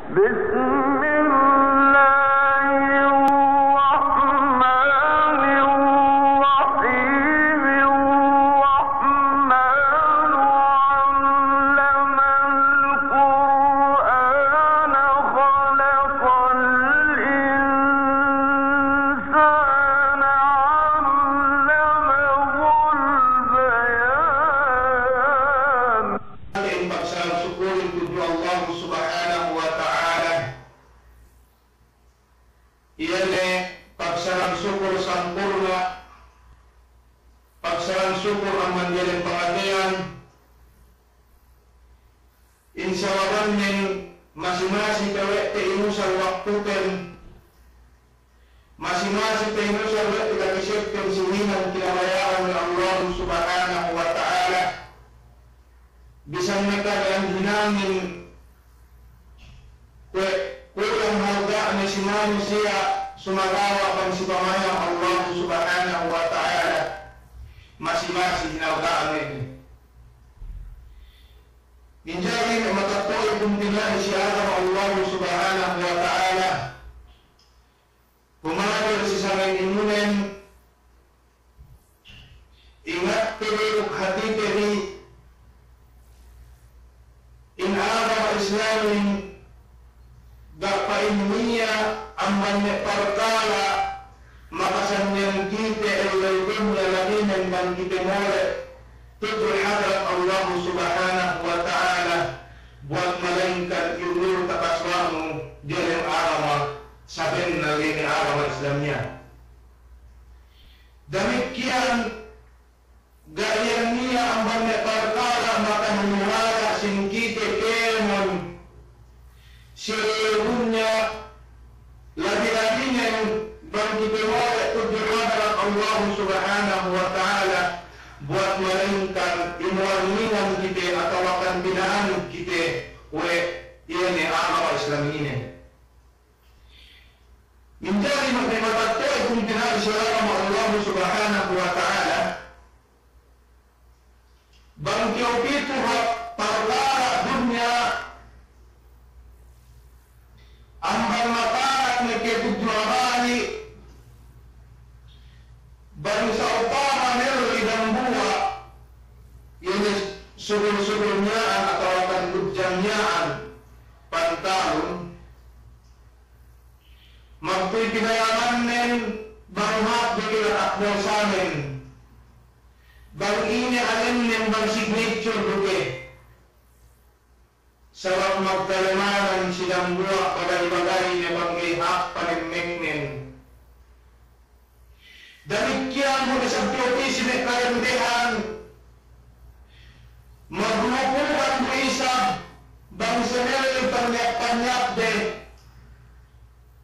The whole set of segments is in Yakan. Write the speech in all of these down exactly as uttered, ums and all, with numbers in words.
بسم الله الرحمن الرحيم. الرحمن علم القرآن خلق الإنسان علمه البيان. Inin pagsalang sukulin tudju Allah Subhanahu wa Ta'ala. Iye ne pagsalang sukul sampurna', pagsalang sukul amban diyalem pangateyan. In sababannen masi-masi te we' te inusal waktuten, masi-masi te inusal we' te kakisepten si hinang kinabaya'an we' Allahu Subhanahu wa Ta'ala. Bisan ne ka'am hinangin kuwe' kulang halga'ne si manusiya' sumagawa' bang si pamayam Allahu Subhanahu wa Ta'ala, masi-masi hinalga'ne. Minjari me' matetto'a pungtina'i si agama Allahu Subhanahu wa Ta'ala, kumabil si sangem inunen, ingatte bi duk hatite bi, in agama Islamin ga' pa'in niya' amban me' parkala' makasannyang kite ellew dunya labinen bang kite mole' tudju hadarat Allahu Subhanahu wa Ta'ala, buwat malaingkan iyulul takaswa'nu diyalem agama sabennal ine agama Islam iyan. Damikkiyan ga' iyan niya' amban me' parkala' makahinalga' sin kite kēmon si ellew dunya, labi-labinen bang kite mole' tudju hadarat Allahu Subhanahu wa Ta'ala, buwat malaingkan inuwarningan kite atawakan bina'an kite we' iye ne agama Islam inin. Minjari me' matetto'a pungtina'i si agama Allahu Subhanahu wa Ta'ala, bang kew pitu hap parkala' dunya amban makanak ne ke tudju abali, bang sa'upama nelli dambuwa', iye ne sugul-sugul miya'an atawakan budjang miya'an pantalun, magtuy pinayamannen bang hāp du ke la'i mosanen, bang ine alennen bang signature du ke. Sabab magkalemanan si dambuwa' bagay-bagayne bang ga'i hāp panemmeknen. Damikkiyan bu isab tu'u pī si me' kalendehan, maglukuhan bu isab bang sinelli panyap-panyapde,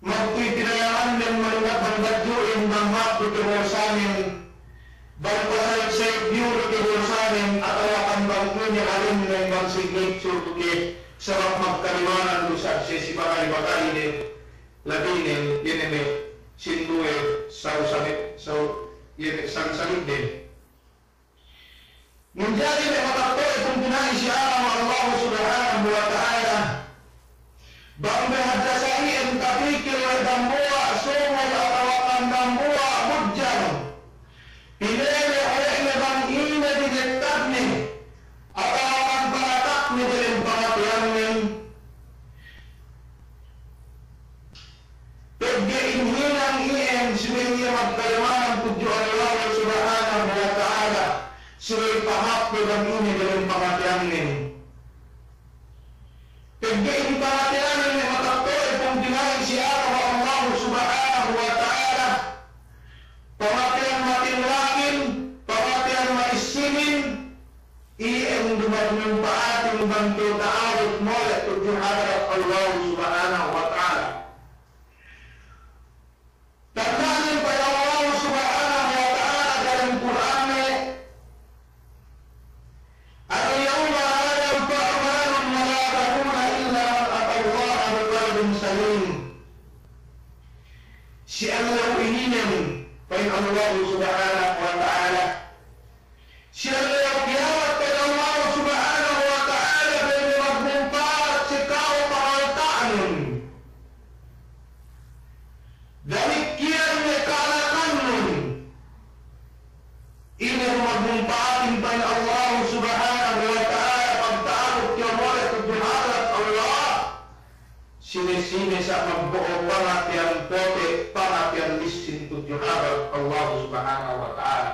magtuy pinayamannen malingat bang badju'in bang hāp du ke mosanen, bang pasayip-sayip biyu du ke mosanen, atawakan bang ine alennen bang signature du ke, sabab magkalemanan du isab si bagay-bagayde. Labinen, iye ne me' sinduwe saw-, saw-, iye ne saw-, saw-, iye ne saw-, saw-, iye ne. Minjari me' matetto'a pungtina'i si agama Allahu Subhanahu wa Ta'ala, bang me' hadja sa iyan tapikil we' dambuwa' sumul atawakan dambuwa' budjang, pinele' we' ne bang ine dinekkadne atawakan panatakne diyalem pangateyannen. Pegge' in hinang iyan subey iye magkalemanan tudju Allah Subhanahu wa Ta'ala, subey pahāp pe bang ine diyalem pangateyannen. Pegge' in pangateyannen me' matetto'a pungtina'i si agama Allah Subhanahu wa Ta'ala, pangateyan matinglangin, pangateyan ma'issinin, iyan du magmumpa'atin bang kew ta'abut mole' tudju hadarat Allah Subhanahu wa Ta'ala. Tanda'nen pa'in Allah Subhanahu wa Ta'ala diyalem Kur'anne, "Al-yawma la yanfa'u malun wa la banuna illa man atallaha biqalbin salim." Si ellew ininen, pa'in Allah Subhanahu wa Ta'ala, si ellew kiyamat pa'in Allah Subhanahu wa Ta'ala, ga'i magmumpa'at si ka'u pangalta'nun, sa' magbo'o pangateyang pote', pangateyang lissin tudju hadarat Allah Subhanahu wa Ta'ala.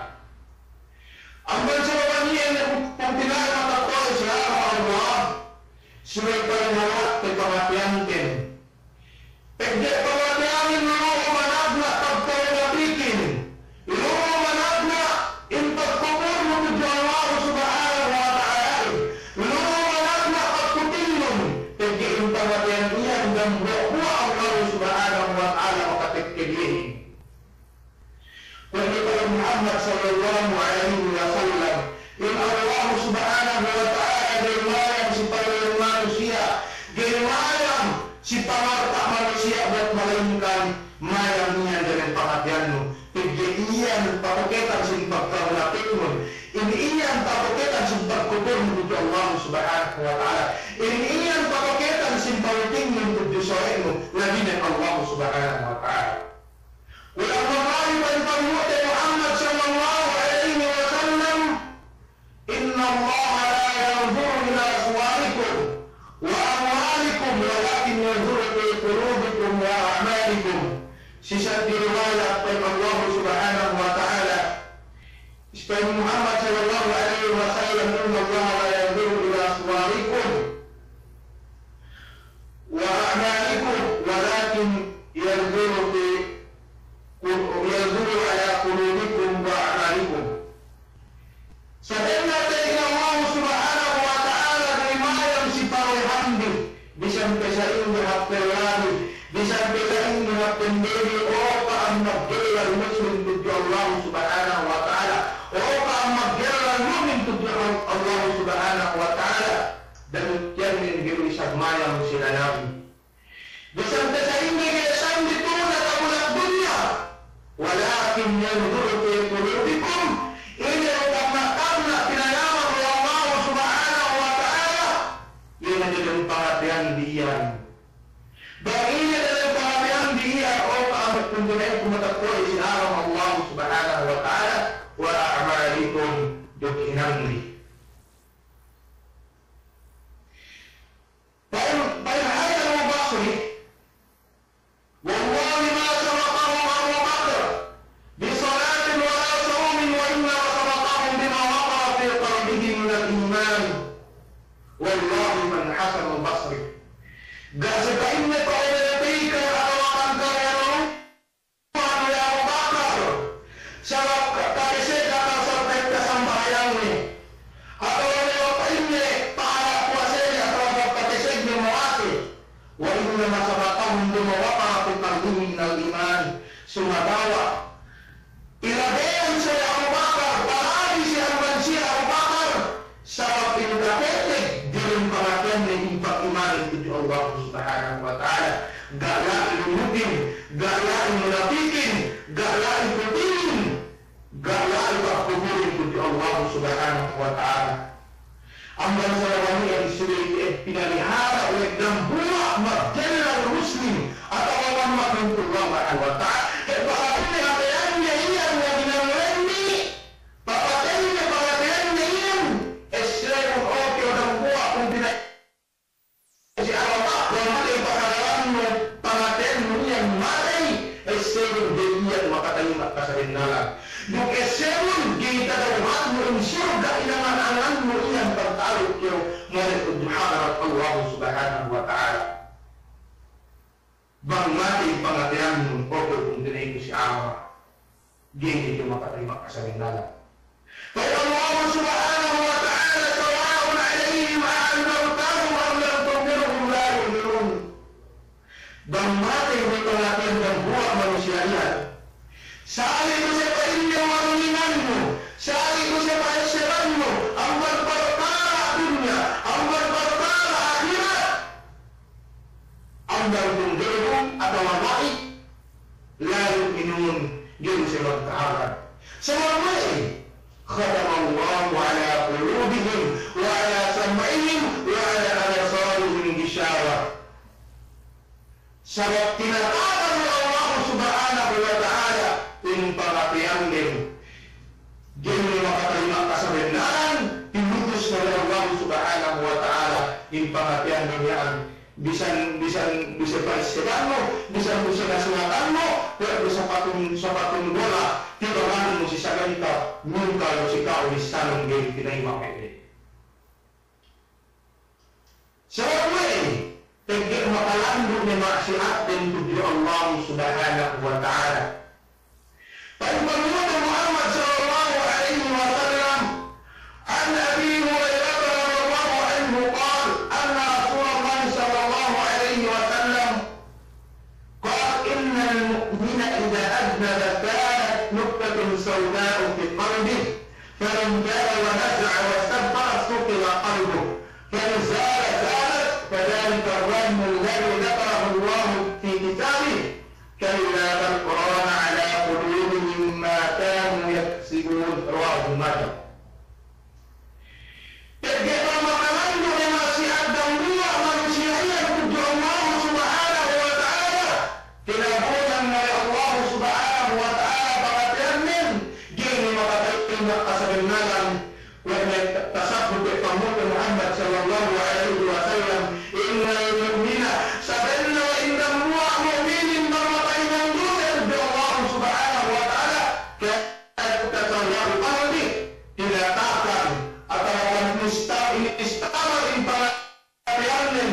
Amban sabab iyan, pungtina'i matakoy si agama Allah, subey palihala'te pangateyanten. Pegge' pangateyanin lu'u managna' pagkamunapikin, lu'u managna' in pagkupurnu tudju Allah Subhanahu wa Ta'ala, lu'u managna' pagkutingnun, pegge' in pangateyan iyan dambuwa'-buwa' Allah Subhanahu wa Ta'ala makatekka diyahin. Pa'in Muhammad sallallahu alaihi wasallam, in Allah Subhanahu wa Ta'ala ga'i mayam si pangulun manusiya', ga'i mayam si pangalta' manusiya', buwat malaingkan mayam iyan dalem pangateyannu. Pegge' iyan papoketan sin pagkamunapiknun, in iyan papoketan sin pagkupurnun tudju Allah Subhanahu wa Ta'ala, in iyan papoketan sin pangkutingnun tudju sawe'nu, labi ne Allah Subhanahu wa Ta'ala. Kulang makawi pa'in panghu'te Muhammad sallallahu alaihi wasallam, إن الله لا ينظر إلى صوركم وأموالكم ولكن ينظر في قلوبكم وأعمالكم. Sisa' di riwayat pa'in Allah Subhanahu wa Ta'ala, pa'in Muhammad sallallahu alaihi wasallam, إن الله لا ينظر إلى صوركم وأعمالكم ولكن ينظر في، ينظر إلى قلوبكم وأعمالكم. Sabennal te in Allah Subhanahu wa Ta'ala ga'i mayam si paruhanbi, bisan pe sa'ingge hap pelladi, bisan pe sa'ingge hap pendedi, o ka'am maggellal muslim tudju Allah Subhanahu wa Ta'ala, o ka'am maggellal mu'min tudju Allah Subhanahu wa Ta'ala. Damikkiyan ne ga'i du isab mayam si lanabi. Bisan pe sa'ingge ga'i sandi tuna ka bulak dunya, ولكن ينظر في قلوبكم, ine du tagna'-tagna' pinayaman we' Allah Subhanahu wa Ta'ala, ine dalem pangateyanbi iyan. Bang ine dalem pangateyanbi iyan, o ka'am pungtina'iku matakoy si agama Allah Subhanahu wa Ta'ala, وأعمالكم, duk hinangbi. Pa'in, pa'in Hasan al-Basri, والله ما سبقهم أبو بكر بصلاة ولا صوم وإنما سبقهم بما وقر في قلبهم من الإيمان. والله, pa'in Hasan al-Basri, ga' siye pa'inne pa'ole'te ika atawa kan kariya Abu Bakar, sabab ka-, pakeseg atawa sabab ka-, kasambahayangne. Atawa ne pa'inne pahala puwasene atawa sabab pakesegnen muwase. وإنما سبقهم بما وقر في قلبهم من الإيمان. Sumagawa' ilabeyan siye Abu Bakar, palagi siye amban siye Abu Bakar, sabab in katekeg dalem pangateyanne in pag'imanin tudju Allah Subhanahu wa Ta'ala. Ga' la'i lunukin, ga' la'i munapikin, ga' la'i putingin, ga' la'i pagkupurin tudju Allah Subhanahu wa Ta'ala. Amban sabab iyan subey pinalihara' we' dambuwa' maggellal muslim atawa man makuntu Allah Subhanahu wa Ta'ala. He, pakatunne ateyanne iyan we' ginanlenni, Papateyne pangateyanne iyan, essebun oke dambuwa' pungtina'i si Allah, bang matey pakalannu, pangateyannu iyan matey, essebun ga'i iyan makatalima' kasabennalan. Duk essebun ga'i tadawhatnu in surga' inangan-angannu iyan pagta'aluk kew mole' tudju hadarat Allah Subhanahu wa Ta'ala. Bang matey pangateyannu, oke pungtina'iku si agama. Ga'i kew makatalima' kasabennalan. Pa'in Allah Subhanahu wa Ta'ala, سواء عليهم أأنذرتهم أم لم تنذرهم لا يؤمنون. Bang matey we' pangateyan dambuwa' manusiya' iyan, sali' du siye pa'inne warningannu, sali' du siye pa'essebannu, amban parkala' dunya, amban parkala' ahirat. أم لم تنذرهم, atawa ga'i, لا يؤمنون, ga'i du siye magkahagad. Sabab we'ey? ختم الله على قلوبهم وعلى سمعهم وعلى أبصارهم غشاوة. Sabab tinatakan we' Allah Subhanahu wa Ta'ala in pangateyanden, ga'i ne makatalima' kasabennalan, pimutus ne we' Allah Subhanahu wa Ta'ala in pangateyanden iyan. Bisan, bisan, bisan pa'in sebannu, bisan, bisan nasihatannu, kuwe' bisan sapatun, sapatun bola, tibangannu si sagenta, mungkal si ka'u bissānun ga'i tinayima' we' de. Sabab we'ey, pegge' makalandu' ne ma'siyatden tudju Allah Subhanahu wa Ta'ala. Pa'in Pangulute Muhammad sallallahu alaihi wasallam, عن أبي هريرة رضي الله عنه قال، أن رسول الله صلى الله عليه وسلم قال، إن المؤمن إذا أذنب كانت نكتة سوداء في قلبه، فإن تاب ونزع واستغفر صقل قلبه، فإن زال زالت، فذلك الرهن الذي ذكره الله في كتابه، كلا بل ران على قلوبهم ما كانوا يكسبون. رواه ماجه. Pegge' bang makalandu' ne ma'siyat dambuwa' manusiya' iyan tudju Allah Subhanahu wa Ta'ala, kinabunan ne we' Allah Subhanahu wa Ta'ala pangateyannen, ga'i ne makatayima' kasabennalan. Kuwe' ne tasabbut we' Pangulute Muhammad sallallahu alaihi wasallam, إن المؤمن, sabennal in dambuwa' mu'minin bang makahinang duse tudju Allah Subhanahu wa Ta'ala, كانت نكتة سوداء في قلبه, tinatakan atawa kan ista-, in-, istamal in pangateyannen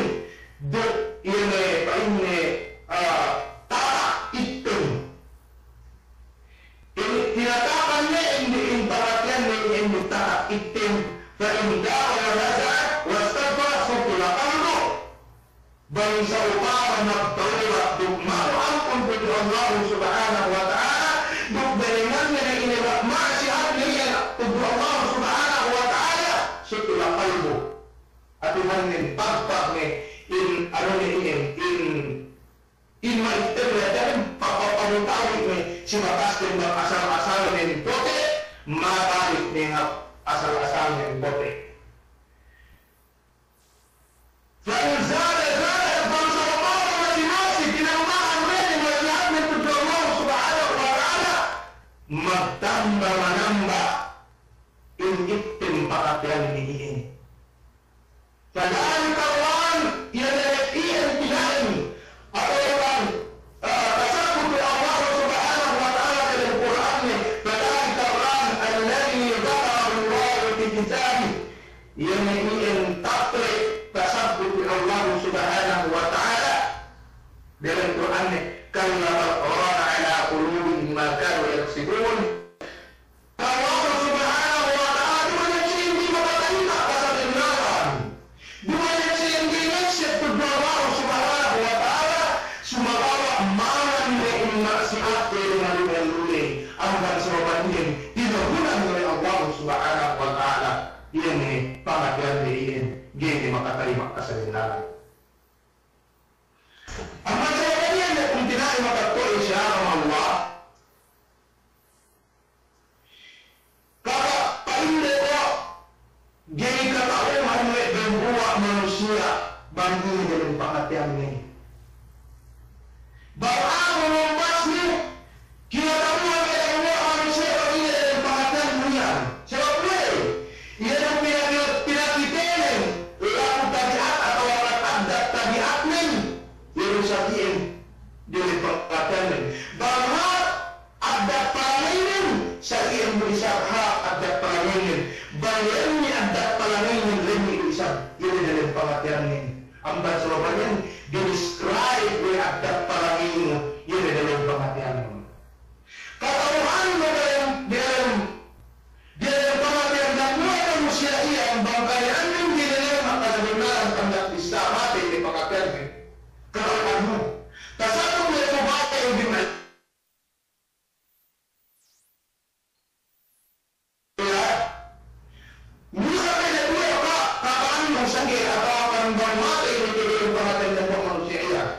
duk iye ne pa'inne, ah, tatak ittem. In-, tinatakan ne in, in pangateyannen in tatak ittem, فإن تاب ونزع واستغفر صقل قلبه. Bang sa'upama magtawbat duk maku ampun tudju Allah Subhanahu wa Ta'ala, duk dalenganne ne ine ma'siyat ne iyan tudju Allah Subhanahu wa Ta'ala, صقل قلبه. Hātinen pagpag ne in, anu ne inin, in, in ma'ittem ne, dan pa-, pa-, pamutawit ne si bakas ne bang asal-asal ne pote', matawit ne hap asal-asal ne pote'. فإن زال زالت, bang sa'upama masi-masi tinambahan we' ne ma'siyatnen tudju Allah Subhanahu wa Ta'ala, magtamba manamba in ittem pangateyannen iyan. فذلك الرهن, iye ne iyan pina'in, atawa iyan, eh, tasabbut we' Allah Subhanahu wa Ta'ala diyalem Kur'anne, فذلك الرهن الذي ذكره الله في كتابه. Iye ne iyan tapre tasabbut we' Allah Subhanahu wa Ta'ala diyalem Kur'anne, كلا بل ران على قلوبهم ما كانوا يكسبون. Allah Subhanahu wa Ta'ala, duma'in siye ga'i makatayima' kasabennalan. Duma'in siye ga'i ma'siyat tudju Allah Subhanahu wa Ta'ala, sumagawa' mangan ne in ma'siyat iye ne malu'el-lu'el. Amban sabab iyan, tinabunan we' Allah Subhanahu wa Ta'ala iye ne pangateyannen iyan, ga'i ne makatayima' kasabennalan. Amban sabab iyan ne, kuwe' tina'i makatto'i si agama Allah. Kaka pa'inde ko', ga'i kata'uhan we' dambuwa' manusiya' bang ine diyalem pangateyanne. Bang aku numbasnu, kinata'uhan we' dambuwa' manusiya' bang ine diyalem pangateyannu iyan. Sabab we'ey, iye du pinaki-, pinakitenen laku tabi'at atawa kan addat tabi'atnen, iye du sa'i'en diyalem pangateyannen. Bang hāp addat palangeynen, sa'i'en du isab hāp addat palangeynen. Bang lemmi' addat palangeynen, lemmi' du isab iye diyalem pangateyannen. Amban sabab iyan, di-describe we' addat palangeynu iye diyalem pangateyannu. Kata'uhannu diyalem, diyalem, diyalem pangateyan dambuwa' manusiya' iyan bang kani'annen dinelem makasabennalan tanda' bissā matey ne pangateyanne. Kata'uhannu. Tasabbut we' Fudail bin Iyad, mura pe ne duwe ka-, ka'annu sangge' atawa kan bang matey ne kew diyalem pangateyan dambuwa' manusiya' iyan.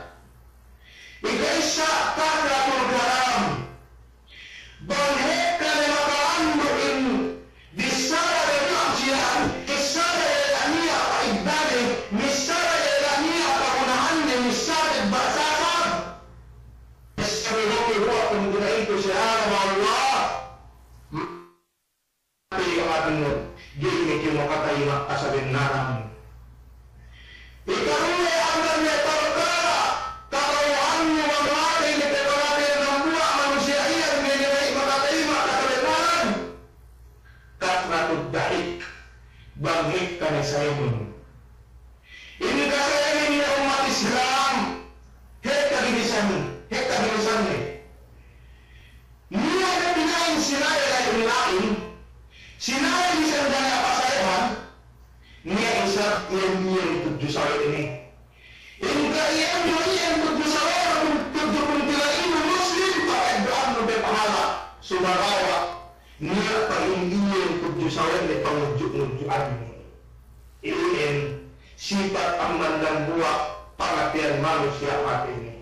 In ka'iyannu iyan tudju sawenu tudju kuntila'inu Muslim, pa'eddo'annu pe pahala'. Sumagawa' niya' pa'in iyan tudju sawenu pangudju'-ngudju'annu. Iyan sipat amban dambuwa' pangateyan manusiya' matey ne.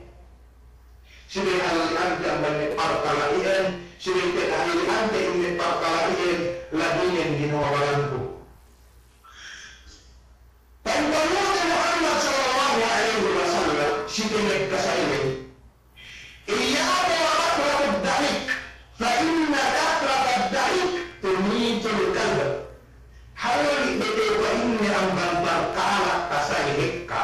Subey halli'ante amban me' parkala' iyan, subey te'ed halli'ante in me' parkala' iyan, laginen ginawa baranku. Pa'in Pangulute Muhammad sallallahu alaihi wasallam, si te'ed kasa'inen, إياك وكثرة الضحك، فإن كثرة الضحك تميت القلب. Halli' be kew pa'inne amban parkala' kasa'in ekka.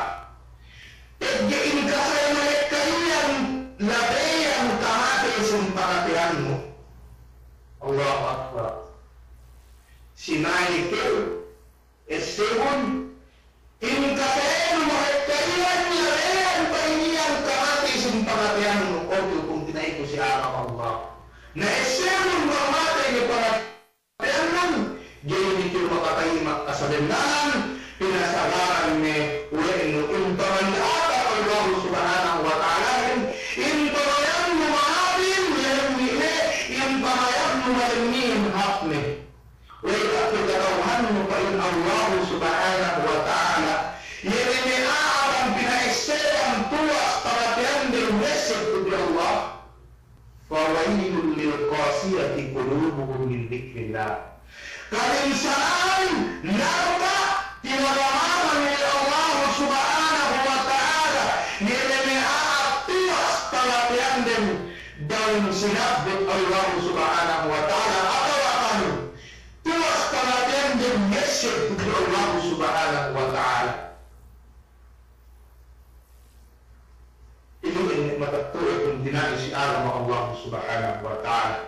Pegge' in kasa'in ekka iyan labeyan kamatey sin pangateyannu. Allahu Akbar. Sinay kew essebun, in kasa'inu mahekka iyan, labeyan pa'in iyan kamatey sin pangateyannu, o tu'u pungtina'iku si agama Allah. Na essebun bang matey ne pangateyannun, ga'i ne kew makatayima' kasabennalan, pinasagaran ne we' nu in pamanda'akan Allah Subhanahu wa Ta'alahin, in pamayamnu mahabin, lemmi' ne, in pamayamnu malemmi'in hāp ne. We'ey ka kata'uhannu pa'in Allahu Subhanahu wa Ta'ala, iye ne me' a'a bang pina'esseban puwas pangateyande messed tudju Allah, فويل للقاسية قلوبهم من ذكر الله. Kabinsanaan narka' tinagamakan we' Allahu Subhanahu wa Ta'ala, iye ne me' a'a puwas pangateyande dawin sinabbut Allahu Subhanahu wa Ta'ala, atawa kan puwas pangateyande messed tudju Allah Subhanahu wa Ta'ala. Inin me' matetto'e pungtina'i si agama Allah Subhanahu wa Ta'ala.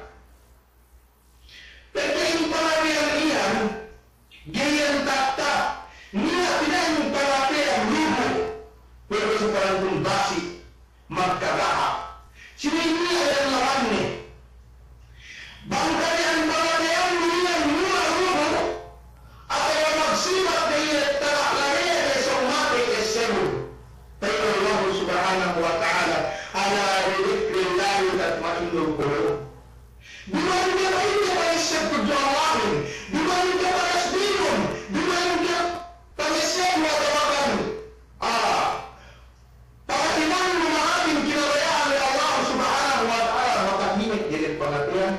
Pegge' in pangateyan iyan, ga'i iyan tattap, niya' pina'in pangateyan lubu', kuwe' du sa parantun basi', magkagaha'. Sine niya' iyan lawanne. Bang kaniya' pangateyannu iyan mura lubu', atawa magsibat ne iye taga' labeyan sōng matey essebun. Pa'in Allah Subhanahu wa Ta'ala, ألا بذكر الله تطمئن القلوب. Duma'in ke pa'inne pangesseb tudju Allahin, duma'in ke pangasbinun, duma'in ke pangessebun atawa kan, ah, pangatinannu mahabin kinabaya'an we' Allah Subhanahu wa Ta'ala, makahinek diyalem pangateyan.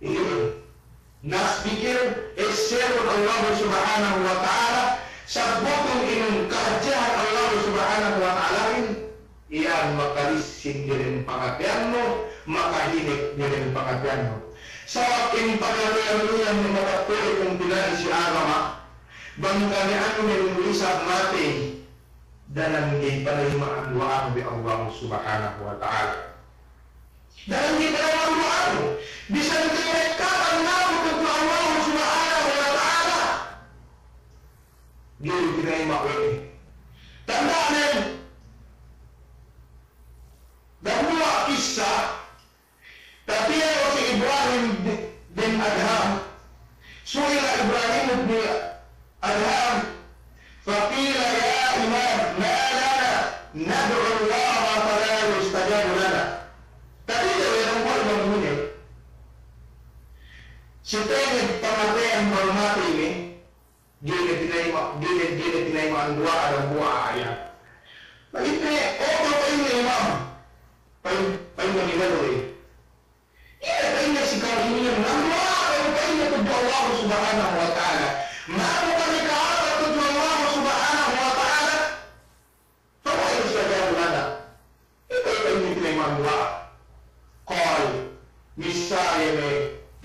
Iye. Nas pikil, essebun Allah Subhanahu wa Ta'ala, sabbutun in kahadjehan Allah Subhanahu wa Ta'alahin, iyan makalissin diyalem pangateyannu, makahinek diyalem pangateyannu. Sabab in pangateyannu iyan matetto'e pungtina'i si agama, bang kaniya' anu ne isab matey, daran ga'i panayima'an duwa'anu we' Allah Subhanahu wa Ta'ala. Daran ga'i panayima'an duwa'anu, bisan ka'ekka pangaku tudju Allah Subhanahu wa Ta'ala, ga'i pinayima' we' ne. Tanda'nen, dambuwa' kissa, tabiya' si Ibrahim bin Adham, سئل إبراهيم بن أدهم فقيل يا إمام ما لنا ندعو الله فلا يستجاب لنا. Tabiya' we' dambuwa' imam inin, si tenged pangateyan bang matey ne, ga'i ne tinayima', ga'i ne, ga'i ne tinayima'an duwa'a dambuwa' iyan. Pa'inne, o pa'inne imam, pa'in, pa'inne imam we'. Iye pa'inne si ka'u inin, dambuwa' pa'inne tudju Allah Subhanahu wa Ta'ala. Ma'ap kami kahāpan tudju Allah Subhanahu wa Ta'ala. فلا يستجاب لنا. Iye pa'inne tinayima'an duwa'a. قال, missā iye ne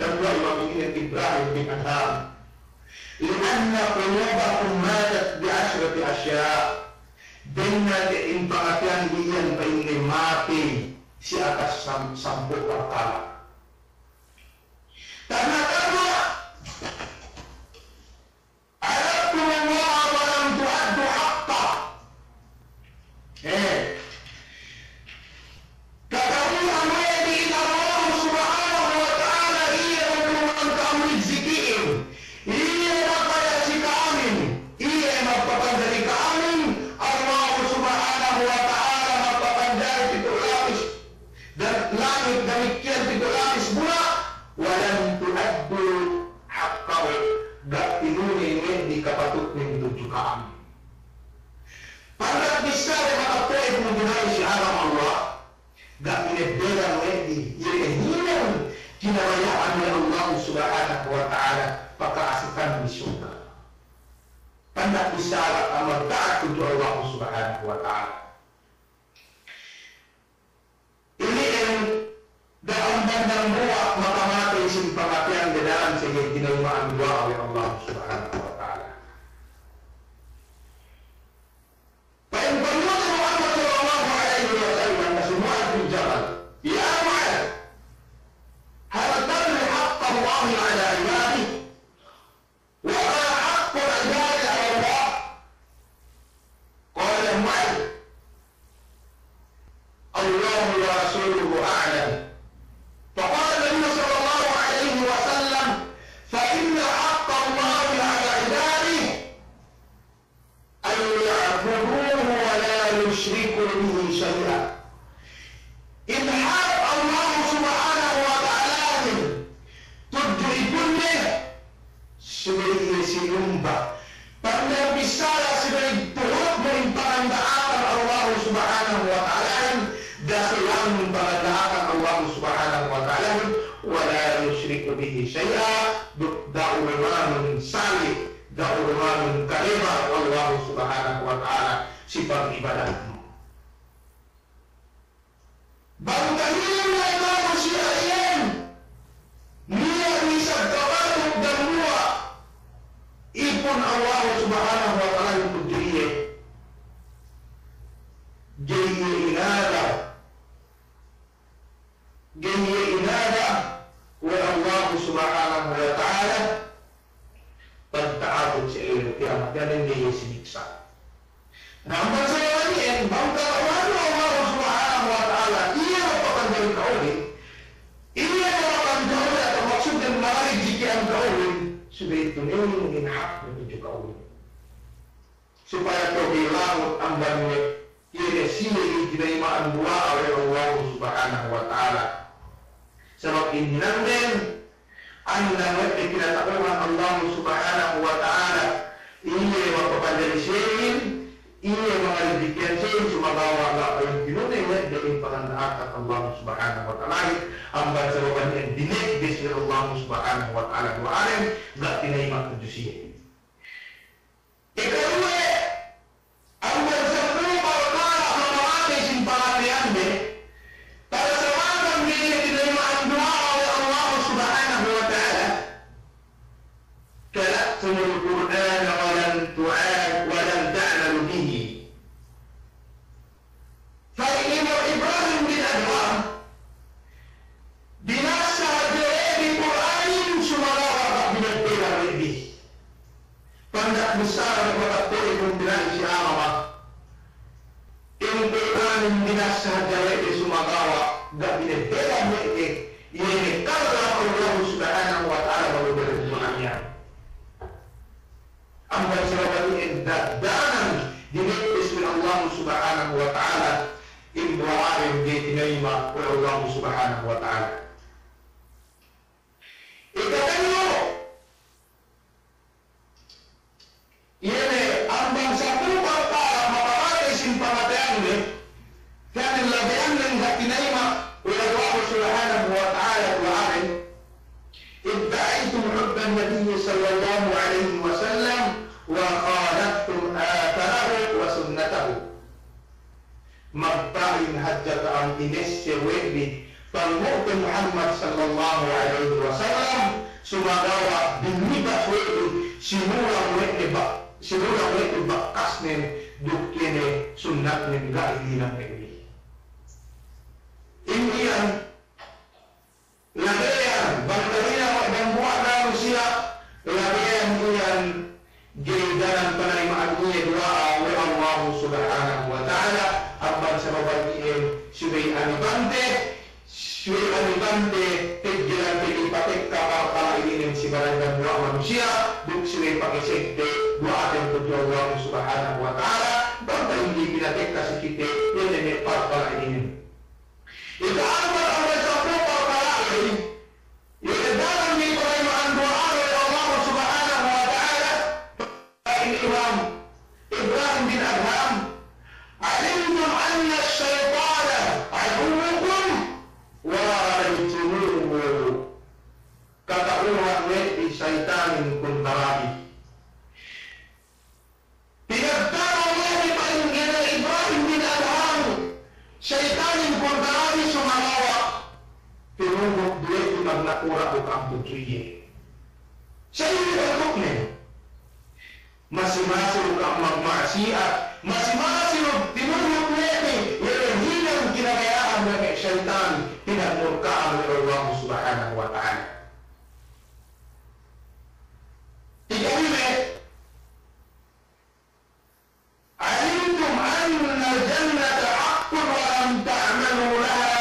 dambuwa' imam inin Ibrahim bin Adham, لأن قلوبكم ماتت بعشرة أشياء. Bennal in pangateyan iyan pa'inne matey si atas sam-, sampū' parkala'. Tagna'-tagna', عرفتم الله ولم تؤدوا حقه. Eh. Kata'uhan we' bi in Allah Subhanahu wa Ta'ala iye magbungan ka'am rizki'in, iye makaya si ka'amin, iye magpapanjari ka'amin, Allah hinabaya'an we' Allah Subhanahu wa Ta'ala paka'asukan bi surga'. Tanda' bissara amal ta'at tudju Allah Subhanahu wa Ta'ala. Ili'in da'am bandang buwa' makamatey sin pangateyan de da'am sege tinayima'an duwa'a we' Allah Subhanahu wa Ta'ala. Pa'in Pangulun Muhammad sallallahu alaihi wasallam si Mu'adh bin Jabal, "Ya Mu'adh, hal tadri haqqa Allahi ala ibadihi?" وما حق العباد على الله؟ قال معاذ: الله ورسوله أعلم. فقال النبي صلى الله عليه وسلم: فإن حق الله على عباده أن يعبدوه ولا يشركوا به شيئا. In hak Allah Subhanahu wa Ta'alahin tudju ipunne, subey iye sinumba. Pagnabbissara subey tuhut me' in panganda'akan Allah Subhanahu wa Ta'alahin, daselan panganda'akan Allah Subhanahu wa Ta'alahin, ولا يشركوا به شيئا, duk ga' urumanun sali', ga' urumanun kalebar Allah Subhanahu wa Ta'ala si pag'ibadatnu. Bang tahinang ne manusiya' iyan, niya' isab kabatuk dambuwa' ipun Allah Subhanahu wa Ta'ala tudju iye. Ga'i iye inada, ga'i iye inada we' Allah Subhanahu wa Ta'ala, pagta'abut si ellew kiyamat, diyalem ga'i iye siniksa'. Na, amban sabab iyan, bang kata'uhannu Allah Subhanahu wa Ta'ala, iye mapapanjari ka'uhin, iye mapapanjari atawa maksudnen marajikihan ka'uhin, subey tuneynu in haknu tudju ka'uhin. Supaya kew bi lamud amban we', iye ne siye iye tinayima'an duwa'a we' Allah Subhanahu wa Ta'ala. Sabab in hinangden, anna we' de kinata'uhan Allah Subhanahu wa Ta'ala, iye mapapanjari siyehin, iye mangarijikihan siyehin, sumagawa' ga' pa'in tinuney we' de in panganda'akan Allah Subhanahu wa Ta'alahin, amban sabab iyan dinegdes we' Allah Subhanahu wa Ta'ala duwa'anen, ga' tinayima' tudju siye. Ikaruwe, amban sampū' parkala' makamatey sin pangateyan de, para sababan ga'i tinayima'an duwa'a we' Allah Subhanahu wa Ta'ala, قرأتم القرآن ولم تع-، ولم تعملوا به. Pa'in Imam Ibrahim bin Adham, binassa hadja we' de Kur'anin sumagawa' ga' binebbela we' de. Pandak bissara we' de, makatturi kumpilani si agama. In Kur'anin binassa hadja we' de sumagawa' ga' binebbela we' de. Iye ne kalam Allah Subhanahu wa Ta'ala, baru bere Kur'an iyan. Amban sabab iyan dagdagan dinegdes we' Allah Subhanahu wa Ta'ala, in duwa'ahin ga'i tinayima' we' Allah Subhanahu wa Ta'ala. Ikatellu, iye ne amban sampū' parkala' makamatey sin pangateyan de, Kan labeyan ne ga' tinayima' we' Allah Subhanahu wa Ta'ala duwa'ahin, ادعيتم حب النبي صلى الله عليه وسلم وخالفتم آثاره وسنته. Magpa'in hadja ka'am inesse we' bi panghu'te Muhammad sallallahu alaihi wasallam, sumagawa' binibas we' bi, sinulang we' bi ba-, sinulang we' bi bakasnen duk iye ne sunnatnen, ga'i linang we' bi. In iyan labeyan, bang tahinang we' dambuwa' manusiya', labeyan iyan ga'i danan panayima'an iye duwa'a we' Allah Subhanahu wa Ta'ala, amban sabab iyan subey anibante, subey anibante, peggelante ipatekka parkala' ininen si baran dambuwa' manusiya', duk subey pakesegte duwa'aten tudju Allah Subhanahu wa Ta'ala, bang pa'in ga'i pinatekka si kite, iye ne me' parkala' ininen. Ika'ampat amban sampū' parkala' ley, iye ne daran me' panayima'an duwa'a we' Allah Subhanahu wa Ta'ala, pa'in Imam Ibrahim bin Adham, علمتم أن الشيطان عدوكم ورأيتموه ma'siyat, masi-masi du tinuhut we' de, iye ne hinang kinabaya'an we' me' seyitan, pinagmurka'an we' Allah Subhanahu wa Ta'ala. Ikalime, علمتم أن الجنة حق ولم تعملوا لها.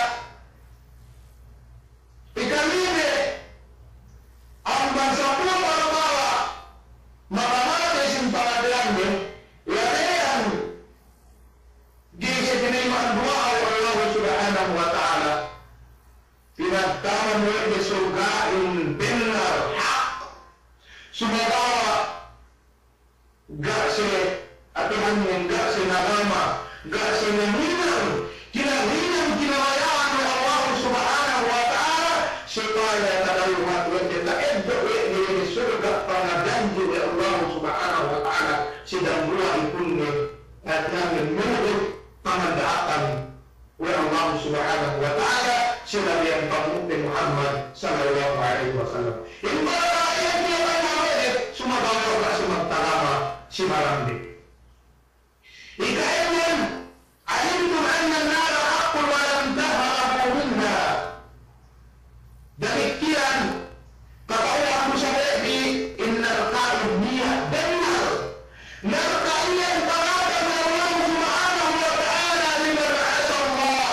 Ikalime, amban sampū' parkala' makamatey sin pangadji'anne, labeyan ga'i siye tinayma'an duwa'a we' Allah Subhanahu wa Ta'ala. Pinagtaman we' de surga'in bennal hak. Sumagawa' ga' siye, atuhannen, ga' siye nagama, ga' siye nahinang, kinahinang kinabaya'an we' Allah Subhanahu wa Ta'ala, supaya tadawhat we' de, ta'eddo' we' de, we' de surga' pangadanji' we' Allah Subhanahu wa Ta'ala, si dambuwa' ipunne, atuhannen, nuhut panganda'akan we' Allah Subhanahu wa Ta'ala, si labeyan pangumu'te Muhammad sallallahu alaihi wasallam. In para iyan tiya' pa'in we' de, sumagawa' ga' siye magtalama si baran de. Ika'ennem, علمتم أن النار حق ولم تهربوا منها. Damikkiyan, kata'uhan du isab we' bi in narka' iyan niya' bennal. Narka' iyan panata' we' Allah Subhanahu wa Ta'ala liman 'asa Allah.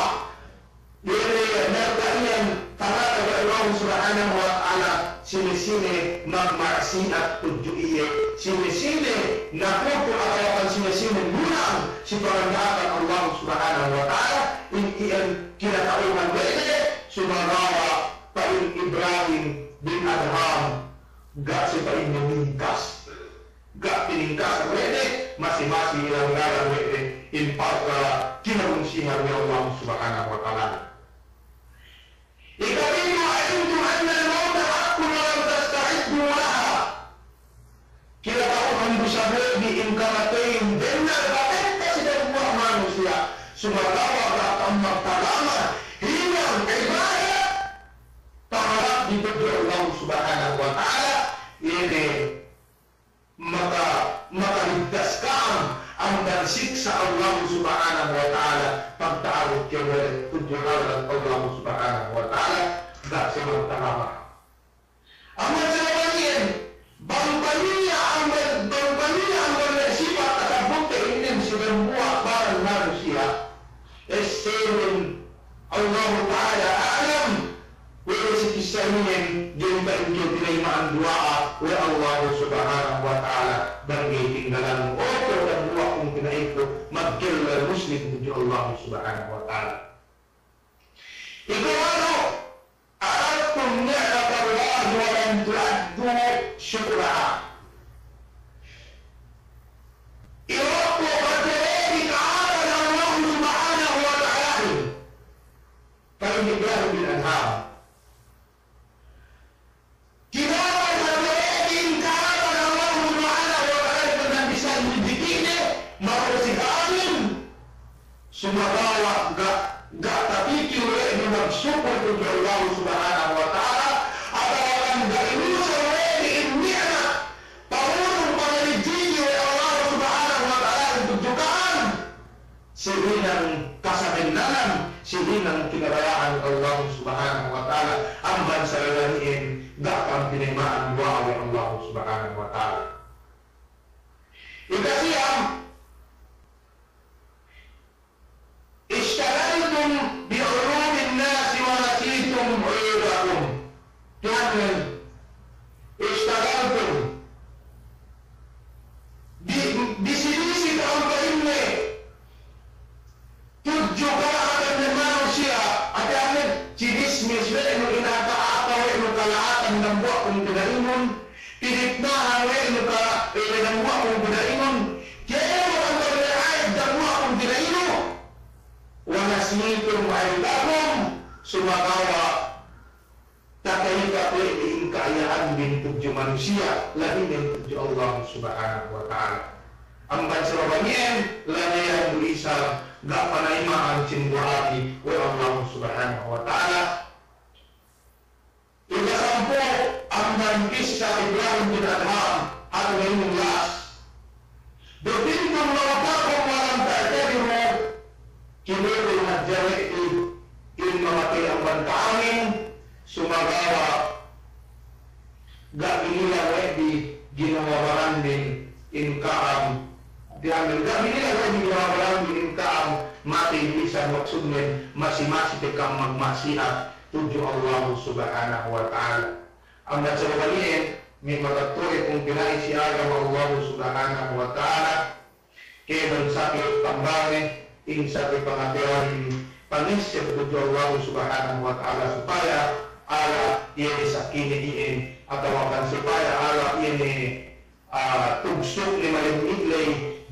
Iye ne narka' iyan panata' we' Allah Subhanahu wa Ta'ala sine-sine magma'siyat tudju iye, sine-sine nakutu' atawa kan sine-sine nulang si panganda'akan Allah Subhanahu wa Ta'ala, in iyan kinata'uhan we' de, sumagawa' pa'in Ibrahim bin Adham, ga' siye pa'inne ningkas. Ga' tiningkas we' de, masi-masi ilanggaran we' de in parkala' kinabungsihan we' Allah Subhanahu wa Ta'ala. Ikapitu, علمتم أن الموت حق ولم تستعدوا لها. Kinata'uhan du isab we' bi in kamateyin bennal batekka si dambuwa' manusiya', sumagawa' ga' ka'am magtalama hinang ibadat, pangarap tudju Allah Subhanahu wa Ta'ala, iye ne maka, makaligtas ka'am amban siksa' Allah Subhanahu wa Ta'ala, pagta'abut kew we' de tudju hadarat Allah Subhanahu wa Ta'ala, ga' siye magtalama. Amban sabab iyan, bang paniya' amban, bang paniya' amban me' sipat tasabbut te inin si dambuwa' baran manusiya'. Esselun Allahu Ta'ala a'lam, we' de si kissa inin, ga'i pa'in kew tinayma'an duwa'a we' Allahu Subhanahu wa Ta'ala, bang ga'i tinggalannu. O kew dambuwa' kung tina'iku, magkellal muslim tudju Allahu Subhanahu wa Ta'ala. Ikawalu, عرفتم نعمة الله ولم تؤدوا شكرها. Iye waktu pagkēmon kahāpan Allah Subhanahu wa Ta'ala, pa'in Ibrahim bin Adham. Kinahāpan hātinen kahāpan Allah Subhanahu wa Ta'ala, kuwe' ne bisan rijikine, marusi ka'am. Sumagawa' ga', ga' tapikil we' ne magsukul tudju Allah Subhanahu wa Ta'ala, atawa kan ga' inusal we' ne in ni'mat, pangurung, pangarijiki we' Allah Subhanahu wa Ta'ala tudju ka'am. Si hinang kasabennangan, si hinang kinabaya'an Allah Subhanahu wa Ta'ala, amban salalahi'in ga' ka'am tinayma'an duwa'a we' Allah Subhanahu wa Ta'ala. Ikasiyam, اشتغلتم بعيوب الناس ونسيتم عيوبكم. Tiyamen, اشتغلتم. Bi-, bisi-bisi ka'am pa'inne tudju kala'atan me' manusiya', atiyamen, chinismis we' nu, inaka-aka we' nu kala'atan dambuwa' kung pina'inun, pinitnahan we' nu ka-, eh, dambuwa' kung pina'inun, kēmon amban me' aib dambuwa' kung pina'inu. ونسيتم عيوبكم, sumagawa' takalipat we' bi in ka'aya'anbin tudju manusiya', labi ne tudju Allah Subhanahu wa Ta'ala. Amban sabab iyan, labeyan du isab ga' panayma'an sin duwa'abi we' Allah Subhanahu wa Ta'ala. Ikasampū', amban kissa Ibrahim bin Adham, hatu ne inun las. Duk pintung law matey bisan maksudnen masi-masi pe ka'am magma'siyat tudju Allahu Subhanahu wa Ta'ala. Amban sabab iyan, me' matetto'a pungtina'i si agama Allahu Subhanahu wa Ta'ala, kēmon saki tambangne, in saki pangateyan, pangesseb tudju Allahu Subhanahu wa Ta'ala supaya ala iye ne sakine iyan, atawakan supaya ala iye ne ah, tugsuk ne malemmi' ley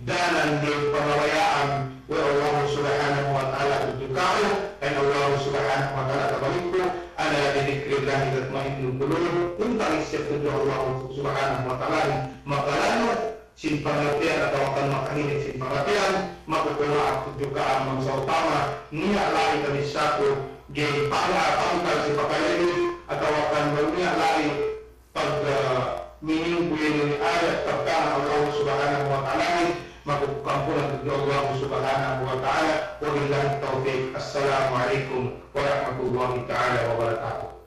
danan dem pangabaya'an we' Allahu Subhanahu wa Ta'ala tudju ka'u, pa'in Allahu Subhanahu wa Ta'ala, tabalikku, "Ala bi dhikrillahi tatma'innul qulub." In pangesseb tudju Allahu Subhanahu wa Ta'ala, makalanu sin pangateyan atawakan makahining sin pangateyan, makukuma'ap tudju ka'am, bang sa'upama niya' la'i tabissāku ga'i pangkal si pakalebi, atawakan bang niya' la'i pag, ah, miningku iye ne ayat pagkana Allah Subhanahu wa Ta'ala, maku kampunan tudju Allah Subhanahu wa Ta'ala. Wabillahi tawfiq. Assalamu alaikum warahmatullahi ta'ala wabarakatuh.